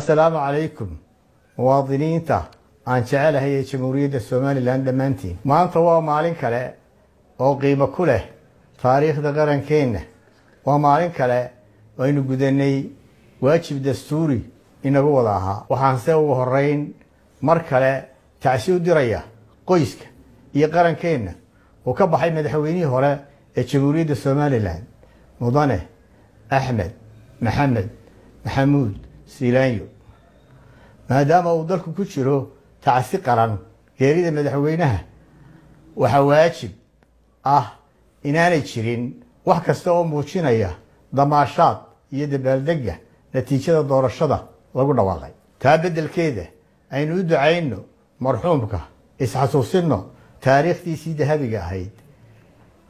Assalaamu calaykum, muwaadiniinta aan jecelahay ee Jamhuuriyadda Somaliland dhammaantiin. Maanta waa maalin kale oo qiimo ku leh taariikhda qarankeenna. Waa maalin kale oo aynu gudanay waajib dastuuri inagu wada ahaa. Waxaanse ugu horeyn mar kale tacsi u diraya qoyska iyo qarankeenna uu ka baxay madaxweynihii hore ee Jamhuuriyadda Somaliland, Mudane Axmed Maxamed Maxamuud Siilaanyo. Maadaama uu dalku ku jiro tacsi qaran geerida madaxweynaha, waxaa waajib ah inaanay jirin wax kasta oo muujinaya damaashaad iyo dabaaldegga natiijada doorashada lagu dhawaaqay. Taa beddelkeeda, aynu u ducayno marxuumka, isxasuusinno taariikhdiisii dahabiga ahayd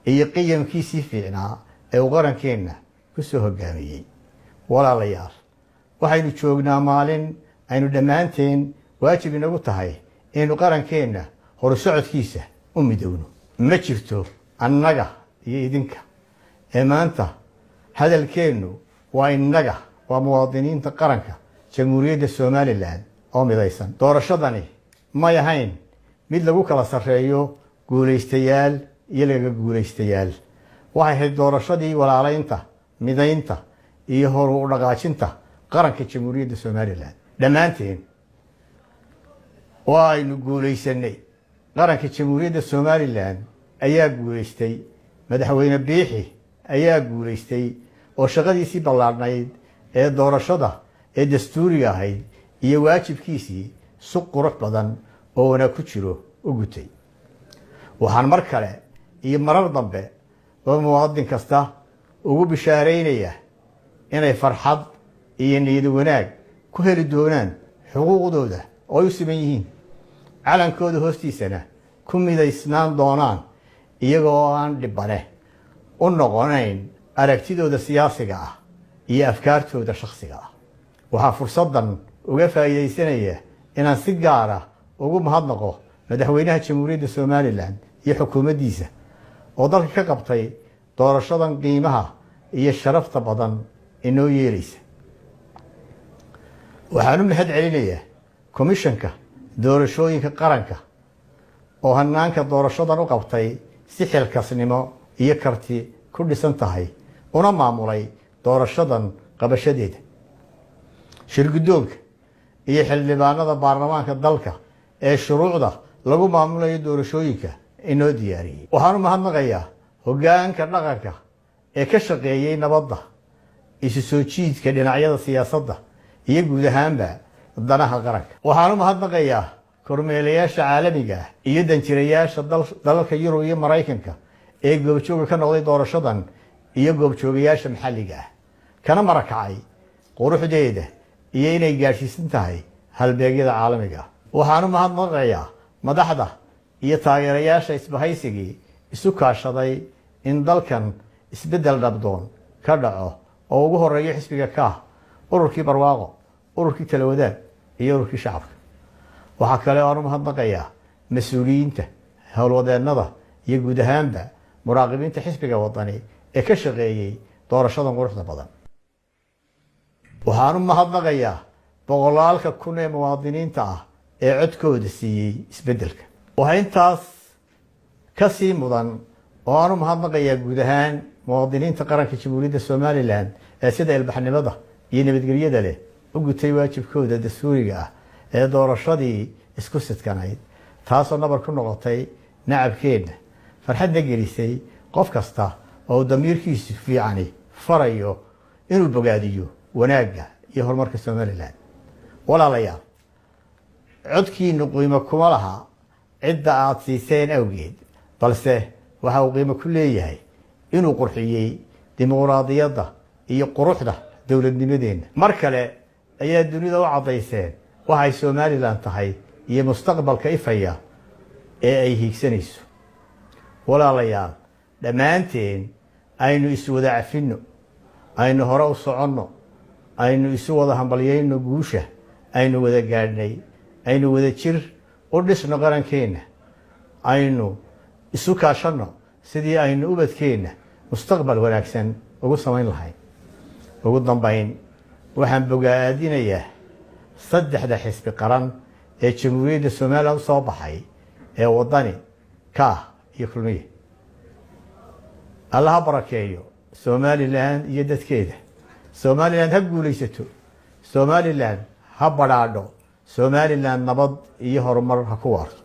iyo qiyamkiisii fiicnaa ee uu qarankeenna ku soo hoggaamiyey. Walaalayaal, waxaynu joognaa maalin aynu dhammaanteen waajib inagu tahay inaynu qarankeenna horusocodkiisa u midowno. Ma jirto annaga iyo idinka ee maanta hadalkeennu waa innaga, waa muwaadiniinta qaranka Jamhuuriyadda Somaliland oo midaysan. Doorashadani may ahayn mid lagu kala sarreeyo guulaystayaal iyo lagaga guulaystayaal. Waxay ahayd doorashadii walaalaynta, midaynta iyo horu u dhaqaajinta qaranka Jamhuuriyadda Somaliland. Dhammaanteen waa aynu guulaysanay. Qaranka Jamhuuriyadda Somaliland ayaa guulaystay. Madaxweyne Biixi ayaa guulaystay oo shaqadiisii ballaadhnayd ee doorashada ee dastuuriga ahayd iyo waajibkiisii si qurux badan oo wanaag ku jiro u gutay. Waxaan mar kale iyo marar dambe oo muwaadin kasta ugu bishaaraynaya inay farxad iyo niyad wanaag ku heli doonaan xuquuqdooda oo ay u siman yihiin, calankooda hoostiisana ku midaysnaan doonaan, iyagoo aan dhibane u noqonayn aragtidooda siyaasiga ah iyo afkaartooda shakhsiga ah. Waxaa fursaddan uga faa'iidaysanaya inaan si gaara ugu mahadnaqo madaxweynaha Jamhuuriyadda Somaliland iyo xukuumaddiisa oo dalka ka qabtay doorashadan qiimaha iyo sharafta badan inoo yeelaysa. Waxaan u mahad celinayaa Komishanka Doorashooyinka Qaranka oo hanaanka doorashadan u qabtay si xilkasnimo iyo karti ku dhisan tahay, una maamulay doorashadan qabashadeeda, shirguddoonka iyo xildhibaanada baarlamaanka dalka ee shuruucda lagu maamulayo doorashooyinka inoo diyaariyey. Waxaan u mahadnaqayaa hoggaanka dhaqanka ee ka shaqeeyey nabadda, isu soo jiidka dhinacyada siyaasadda iyo guud ahaanba danaha qaranka. Waxaan u mahadnaqayaa kormeelayaasha caalamiga ah iyo danjirayaasha dalalka Yurub iyo Maraykanka ee goobjooga ka noqday doorashadan iyo goobjoogayaasha maxalliga ah, kana marakacay quruxdeeda iyo inay gaadhsiisan tahay halbeegyada caalamiga ah. Waxaan u mahadnaqayaa madaxda iyo taageerayaasha isbahaysigii isu kaashaday in dalkan isbeddel dhabdoon ka dhaco, oo ugu horeeyo xisbiga Kaah, ururkii Barwaaqo, ururkii Talawadaag iyo ururkii Shacabka. Waxaa kale oo aan u mahadnaqayaa mas-uuliyiinta, howlwadeennada iyo guud ahaanba muraaqibiinta xisbiga Wadani ee ka shaqeeyey doorashadan quruxda badan. Waxaan u mahadnaqayaa boqolaalka kun ee muwaadiniinta ah ee codkooda siiyey isbeddelka. Waxaa intaas ka sii mudan oo aan u mahadnaqayaa guud ahaan muwaadiniinta qaranka Jamhuuriyadda Somaliland ee sida ilbaxnimada iyo nabadgelyada leh u gutay waajibkooda dastuuriga ah ee doorashadii isku sidkanayd, taasoo nabar ku noqotay nacabkeenna, farxadna gelisay qof kasta oo uu damiirkiisu fiicani farayo inuu bogaadiyo wanaagga iyo horumarka Somaliland. Walaalayaal, codkiinu qiimo kuma laha cidda aada siiseen awgeed, balse waxa uu qiimo ku leeyahay inuu qurxiyey dimuqraadiyadda iyo quruxda dowladnimadeenna. Mar kale ayaa dunida u caddayseen waxay Somaliland tahay iyo mustaqbalka ifaya ee ay hiigsanayso. Walaalayaal, dhammaanteen aynu iswada cafinno, aynu hore u soconno, aynu isu wada hambalyayno guusha aynu wada gaadhnay, aynu wada jir u dhisno qarankeenna, aynu isu kaashanno sidii aynu ubadkeenna mustaqbal wanaagsan ugu samayn lahayn. Ugu dambayn, waxaan bogaadinayaa Saddexda xisbi qaran ee Jamhuuriyadda Somaliland u soo baxay ee Wadani, Kaah iyo Kulmiye. Alla ha barakeeyo Somaliland iyo dadkeeda. Somaliland ha guulaysato, Somaliland ha badhaadho, Somaliland nabad iyo horumar ha ku waarto.